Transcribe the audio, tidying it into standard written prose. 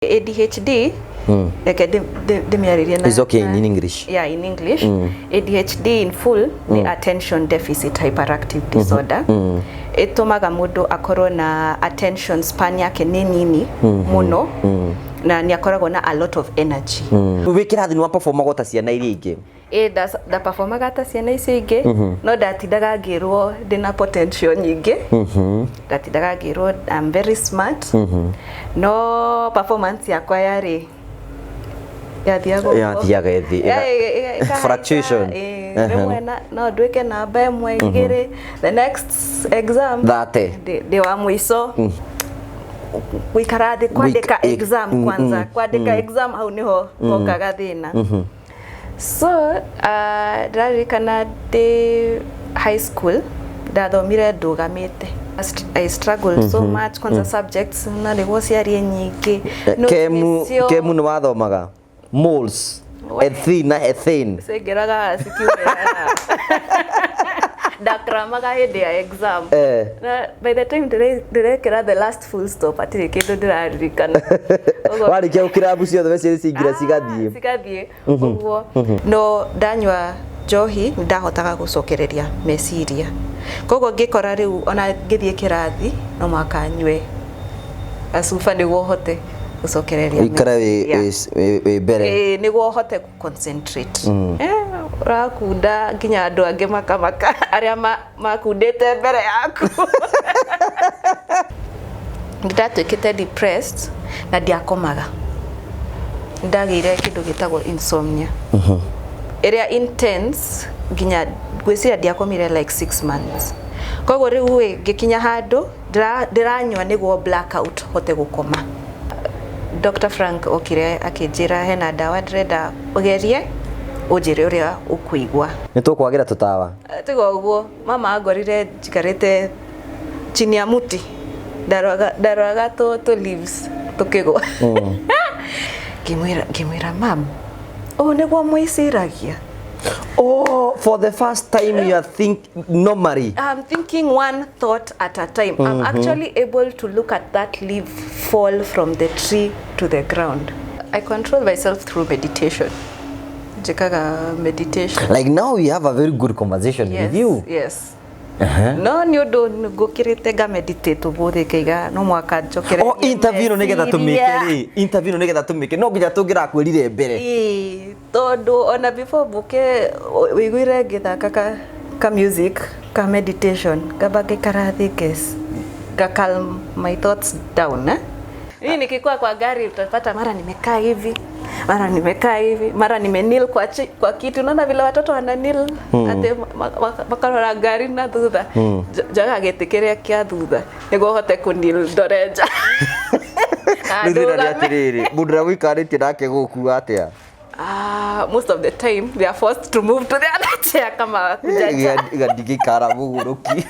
ADHD, reke ndĩmĩarĩrie na It's okay in English. Yeah, in English. ADHD in full nĩ attention deficit hyperactive disorder. Ĩtũmaga mũndũ akorwo na attention span yake nĩ nini mũno na nĩ akoragwo na a lot of energy. Wĩ kĩrathi nĩ wa performaga ta ciana iria ingĩ? Ĩ, ndaperformaga ta ciana icio ingĩ, no ndatindaga ngĩrwo ndĩna potential nyingĩ. Ndatindaga ngĩrwo I'm very smart, no performance yakwa yarĩ yathiaga ũguo. Yathiaga ĩthi Ĩkahaica, fluctuation. Ĩ, rĩmwe no nduĩke namba ĩmwe, igĩrĩ, the next exam 30. Ndĩ wa mũico. Gũikara thĩ kwandĩka exam, kwanza kwandĩka exam, hau nĩho hokaga thĩna. So ndĩraririkana ndĩ high school ndathomire ndũgamĩte. I struggled so much, kwanza subjects na nĩguo ciarĩ nyingĩ. Notes Kemu nĩcio- Kemu nĩ wathomaga moles, ethene na ethane? Cingĩraga cikiumĩra, ndakramaga hĩndĩ ya exam. Na by the time ndĩrekĩra the last full stop, hatirĩ kĩndũ ndĩraririkana. Warĩkia gũkĩra ciothe meciria cingĩra cigathiĩ. Cigathiĩ ũguo. No ndanyua njohi nĩ ndahotaga gũcokereria meciria, koguo ngĩkora rĩu ona ngĩthiĩ kĩrathi no mũhaka nyue gacuba nĩguo hote gũcokereria ũikare meciria. Wĩ mbere. Ĩĩ, nĩguo hote concentrate. Ũrakunda nginya andũ angĩ makamaka arĩa makundĩte mbere yaku. Nĩndatuĩkĩte depressed na ndiakomaga. Nĩndagĩire kĩndũ gĩtagwo insomnia ĩrĩa intense, nginya ngwĩciria ndiakomire like 6 months. Koguo rĩu ĩ ngĩkinya handũ ndĩranyua nĩguo blackout hote gũkoma. Dr. Frank okire akĩnjĩra hena ndawa ndĩrenda ũgerie, ũnjĩre ũrĩa ũkũigua. Nĩ tũkwagĩra tũtawa. Tiga ũguo, mama angorire njikarĩte chini ya muti, ndaroraga tũ leaves tũkĩgwa. Ngĩmwĩra, "Mam, ũũ nĩguo mwĩciragia?" Oh, for the first time you are think normally. I'm thinking one thought at a time. I'm actually able to look at that leaf fall from the tree to the ground. I control myself through meditation. Njĩkaga meditation. Like now we have a very good conversation Yes, with you. Yes. No nĩ ũndũ ngũkĩrĩte nga meditate ũmũthĩ, ngaiga no mwaka njokere. Oh, interview ĩno nĩgetha tũmĩke rĩ, interview ĩno nĩgetha tũmĩke no nginya tũngĩrakwĩrire mbere. Ĩĩ, tondũ ona before mbũke wĩiguire ngĩthaka ka music ka meditation, ngamba ngaikara thĩ nga calm my thoughts down, eh? Mimi nikikuwa kwa gari utapata mara nimekaa hivi, mara nimekaa hivi, mara nimenil kwa kiti. Unaona vile watoto wananil ati makarora ngari na thutha. Njoyaga gĩtĩ kĩrĩa kĩa thutha nĩguo hote kũnil ndore nja. Na Rĩu thĩna nĩ ndũgame. atĩrĩrĩ, mũndũ ũrĩa ũikarĩtie nake gũkua atĩa? Ah, most of the time they are forced to move to the other chair kama kujaja. Iga ndingĩikara mũgũrũki.